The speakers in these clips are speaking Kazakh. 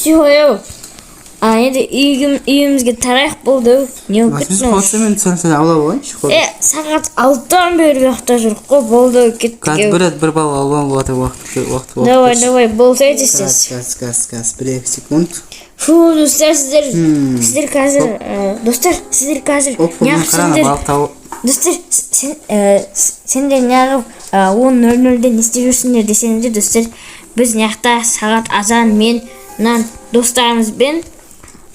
Все, ау. А енді үйімізге тарайық, болды. Не болып Басымыз кетті мынау? қосса, мен сен аулап алайыншы қой. Е, сағат 6-дан бері бұл жақта жүрік қой, болды, кеттік. Қазір Ау. бір рет бір бал алуан болады, уақыт уақыт. Давай, давай, болса тез. Қазір, қазір, қазір, 1-2 секунд. Фу, достар, сіздер қазір, достар, сіздер қазір Оп, неғып қарана сендер балық тауып. Достар, сендер неғып 10:00-де не істеп жүрсіңдер десеңіздер, достар, біз мына жақта сағат азан мен мына достарымызбен,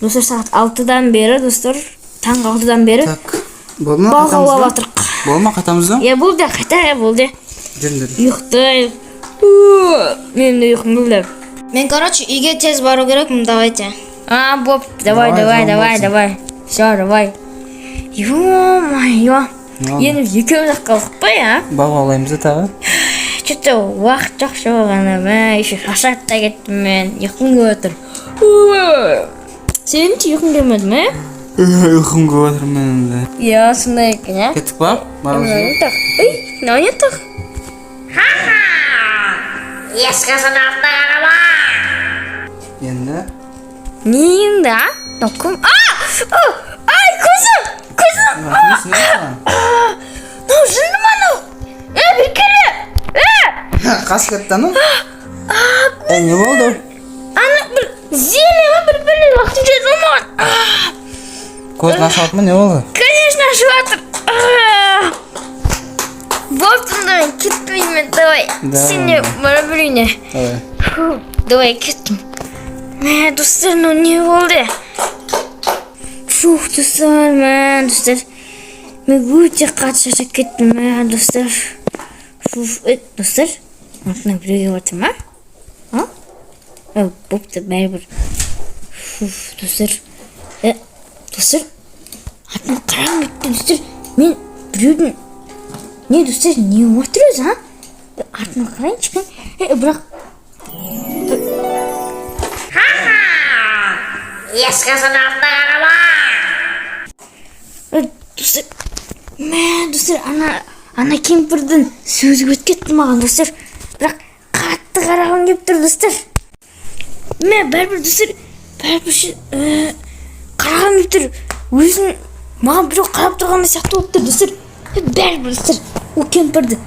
достар, сағат 6-дан бері, достар, таңғы 6-дан бері Так, болды ма? балық Қайтамыз аулап ба? жатырық. Болды ма, қайтамыз ба? Иә, болды, қайтайық, болды. Жүріңдер. Ұйықтайық. Менің де ұйқым келді. Мен, короче, үйге тез бару керекпін, давайте. А, боп, давай, Давай, давай, жолың давай, болсын. Давай. Все, давай. Ё-моё. Не болды? Енді екеуміз ақ қалдық па, а? Балық аулаймыз да тағы. Что-то уақыт жақсы болғаны, мә, еще шаршап та кеттім мен. Ұйқым келіп отыр. Сенің ше, ұйқың келмеді ме? Ұйқым келіп отыр менің де. Иә, сондай екен, иә? Кеттік па? Барамыз ба? Не так? Ей, мынау не так? Ешқашан артына қарама! Енді Не енді, а? Мынау кім? А! А! Ай, көзім! Көзім! Рахмет, не саған? Мынау жынды ма анау? Е, бері келе! Е! Қасып кетті анау. Е, не болды? Ана бір зелье ма, бір бәле лақтырып жіберді ғой маған. Көзін ашып алды ма, не болды? Конечно, ашып жатыр. Бопты, онда мен кеттім мен, давай. Давай. Сен де бара бер үйіне. Давай. Фу, давай, кеттім. Мә, достар, мынау не болды? Фух, достар, мә, достар. Мен өте қатты шаршап кеттім, мә, достар. Фуф, е, достар, артынан біреу келіп жатыр ма? А? Е, бопты, бәрібір. Фуф, достар. Е, достар, артынан қарағым кетті, достар. Мен біреудің не, достар, не болып жатыр өзі, а? Артына қарайыншы кәне. Е, бірақ Ешқашан артына қарама! Е, достар, мә, достар, ана кемпірдің сөзі өтіп кетті маған, достар. Бірақ қатты қарағым келіп тұр, достар. Мә, бәрібір, достар, бәрібір ше, қарағым келіп тұр. Өзін маған біреу қарап тұрғандай сияқты болып тұр, достар. Е, бәрібір, достар, ол кемпірді,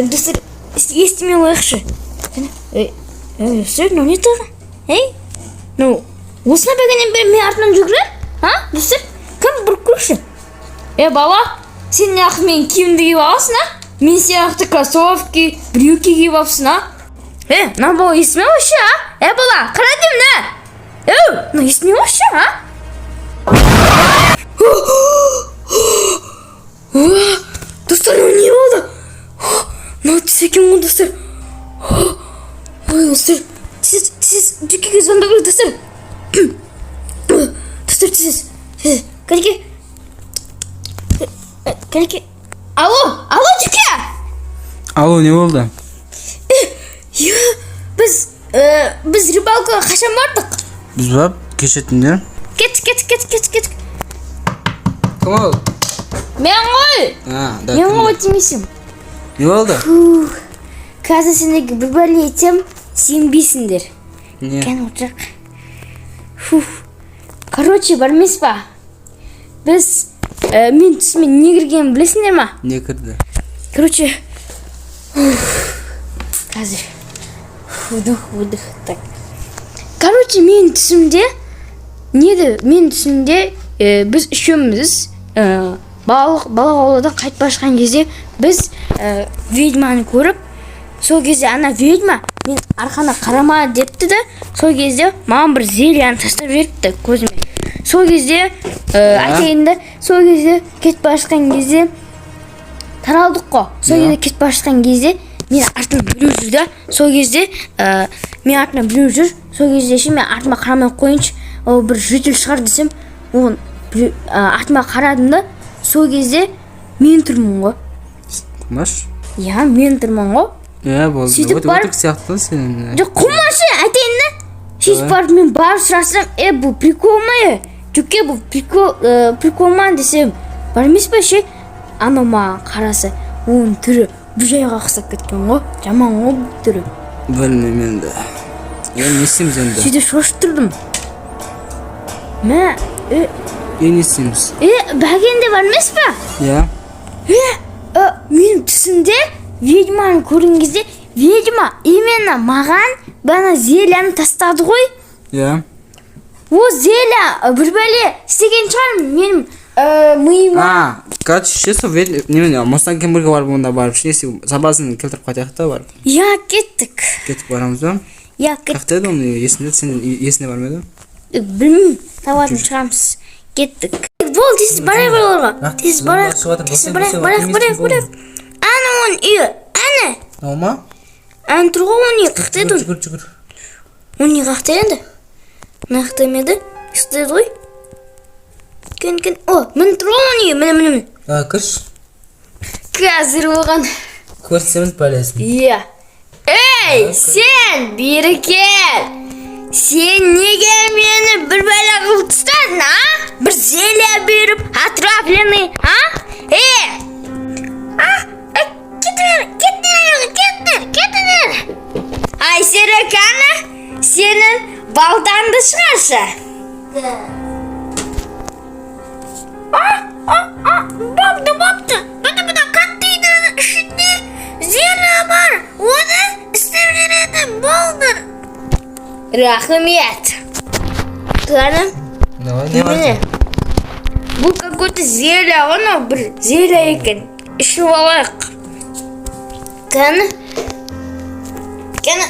достар, естімей қояйықшы. Кәне, ей, ей, достар, мынау не тағы? Ей, мынау осына бергеннен бері мен артынан жүгіреді, а, достар? Кім, бұрып көрші. Е, бала, сен неғып менің киімімді киіп аласың, а? Мен сияқты кроссовки, брюки киіп алыпсың, а? Е, мына бала естімей вообще, а? Е, бала, қара деймін, ә? Еу, мына естімей вообще, а? Достар, мынау не болды? Мынау түс екен ғой, достар. Ой, достар, тез, тез, Жүкеге звондау керек, достар. Достар, тез, тез, кәнеке. Кәнеке. Алло, алло, Жүке! Алло, не болды? Е, біз рыбалкаға қашан бардық? Біз ба, кеше түнде. Кеттік, кеттік, кеттік, кеттік, кеттік. Кім ол? Мен ғой! А, да. Мен ғой тимейсің. Не болды? Фух. Қазір сендерге бір бәле айтсам, сенбейсіңдер. Не? Кәне, отырайық. Фух. Короче, бар емес па? Біз, мен түсіме не кіргенін білесіңдер ма? Не кірді? Короче, уф, қазір. Вдох, выдох. Так. Короче, менің түсімде неді? Менің түсімде біз үшеуміз балық аулаудан қайтып бара жатқан кезде біз ведьманы көріп, сол кезде ана ведьма мен арқана қарама депті да, сол кезде маған бір зельяны тастап жіберіпті көзіме. Сол кезде айтайын да, сол кезде кетіп бара жатқан кезде таралдық қой. Сол Иә. кезде кетіп бара жатқан кезде мен артымда біреу жүр да, сол кезде мен артымда біреу жүр, сол кезде ше, мен артыма қарамай ақ қояйыншы, ол бір житель шығар десем, оған біреу, артыма қарадым да, сол кезде мен тұрмын ғой. Құмаш? Иә, мен тұрмын ғой. Иә, болды. Сөйтіп барып- Өтірік сияқты сен. Жоқ, қумашы, айтайын да. Сөйтіп барып мен барып сұрасам, е, бұл прикол ма, е, Жүке, бұл прикол, прикол ма десем, бар емес па ше, анау маған қараса, оның түрі бұжайға ұқсап кеткен ғой, жаман ғой бұл түрі. Білмеймін енді. Енді не істейміз енді? Сөйтіп шошып тұрдым. Мә, е, Енді не істейміз? е, Бәкен де бар емес па? Иә. Е, менің түсімде ведьманы көрген кезде ведьма именно маған бана зельяны тастады ғой. Иә. О, зелья бір бәле істеген шығар менің миыма. А, короче, ше, сол немене, Мыстан кемпірге барып, онда барып ше, сабасын келтіріп қайтайық та барып. Иә, кеттік. Кетіп барамыз ба? Иә, кеттік. Қаяқта еді, оның есінде, сенің есіңде бар ма еді? Білмеймін, табатын шығамыз. Кеттік. Бол, тез барайық оларға. Тез барайық. Тез барайық, барайық, барайық, барайық. Әне оның үйі, әне. Мынау ма? Әне тұр ғой оның үйі, қаяқта еді оның? Жүгір, жүгір. Оның үйі қаяқта енді? Мына жақта ма еді? Жақта еді ғой. Кен, кен. О, міне тұр ғой оның үйі, міне, міне, міне. А, кірші. Қазір оған. Көрсеміз бәлесін. Иә. Ей, сен бері кел. Сен неге мені бір бәле қылып тастадың, а? Бір зелье беріп, отравленный, а? Е! А, кетіңдер, кетіңдер, кетіңдер, кетіңдер. Айсері, кәні, сенің балтаңды шығаршы. А, а, а, бопты, бопты. Міне, міне, қатты үйдің ішінде зелье бар. Оны істеп жүретін болды. Рахмет. Кәні, Давай, не бар? міне. Бұл какой-то зелье, анау бір зелье екен. Ішіп алайық. Кәні. Кәні.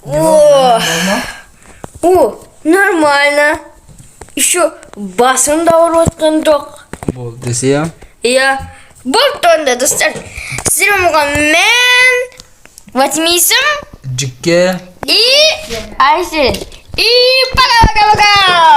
О, о, нормально. Еще басым да ауырып жатқан жоқ. Болды десе, иә. Иә. Болды онда, достар. Сіздермен болған мен, Ватимисім Жікке. и Айсен. И пока-пока-пока!